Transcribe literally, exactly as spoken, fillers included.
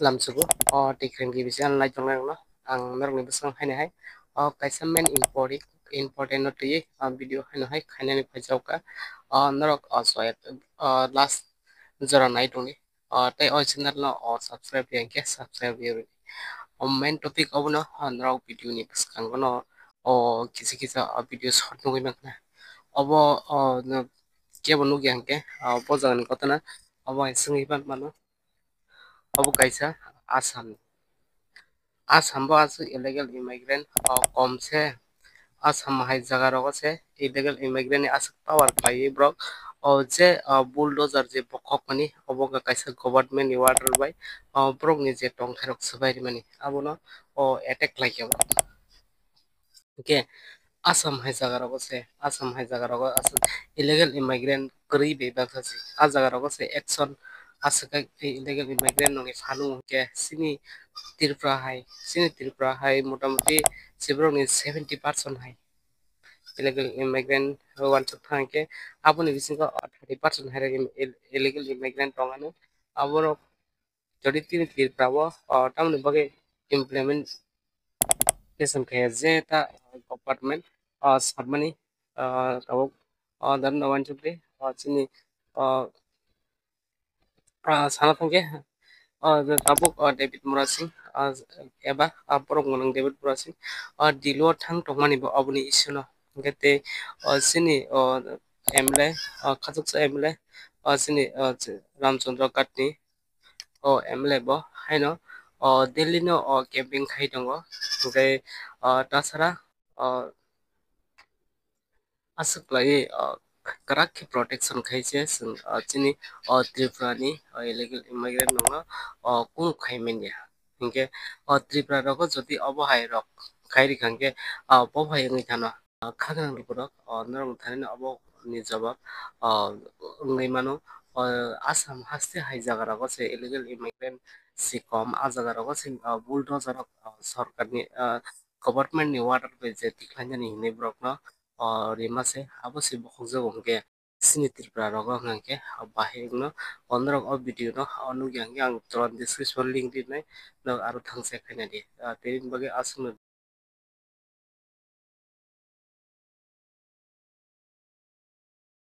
Amsugo o tikhring gibi se ang naitongnai rokno ang norokni bwskango haino hai o kaisa main important important no twiwi o video haino hai khainani phaijaukha. O norok o soyat o last jora nai tongdi. O tei o channel no o subscribe riyang khe subscribe riywi. O main topic obono o norok video ni bwskango no o kisa kisa o video short nugwi mankha. Obo o kebo nukya hwnkhe o bo jagani kotona obo hai swngwi pan mano. Obo kaisa Assam. Assam bo aswk illegal immigrant o kom se. Assam hai jaga rogo se illegal immigrant ni aswk power khlaiwi borok o je o bulldozer je bokhok mani obo wngkha kaisa government ni order bai o borok ni je tongthai rok swbai rimani abono o attack khlai kha borok. Hwnkhe Assam hai jaga rogo se Assam hai jaga rogo aswk illegal immigrant kwrwi bebak se a jaga rogo se action aswk khe illegal immigrant nokni phanung hwnkhe chini Tripura hai chini Tripura hai motamoti se borokni seventy percent hai illegal immigrant uansuk thang khe aboni bisingo thirty percent hai illegal immigrant tongmani aborok jodi tini Tripura o tamoni bagwi implementation khe je ta government o sabmani tabuk o dan no uansukdi o chini o sana thangkhe o tabuk o David Murasing eba borok mwnang David Murasing o Delhi o thang tongmani bo oboni issue no hwnkhe tei o chini o M L A o khachuksa M L A o chini o Ramchandra Ghat ni o M L A bo haino o Delhi no o camping khai tongo hwnkhe o tasara o aswk khlaiwi kwrak khe protection khai se chwng chini o Tripura ni illegal immigrant rokno o kunu khai manya. Hinkhe o Tripura rogo jodi obo hai rok khai rikha hinkhe bo hai wngwi thano. Khagwrang lukurok norok thani obo ni jawab wngwi mano. Assam haste hai jaga rogo se illegal immigrant si kom, a jaga rogo se bulldozer rok sorkar ni government ni order bai je tikhlainani hinwi borokno rima se abo se bokhokjago hwnkhe chini Tripura rogo hwnkhe bahai wngno onorok o video no nukya hwnkhe ang tola description link rinai norok aro thangsa khainadi tei bagwi aswkno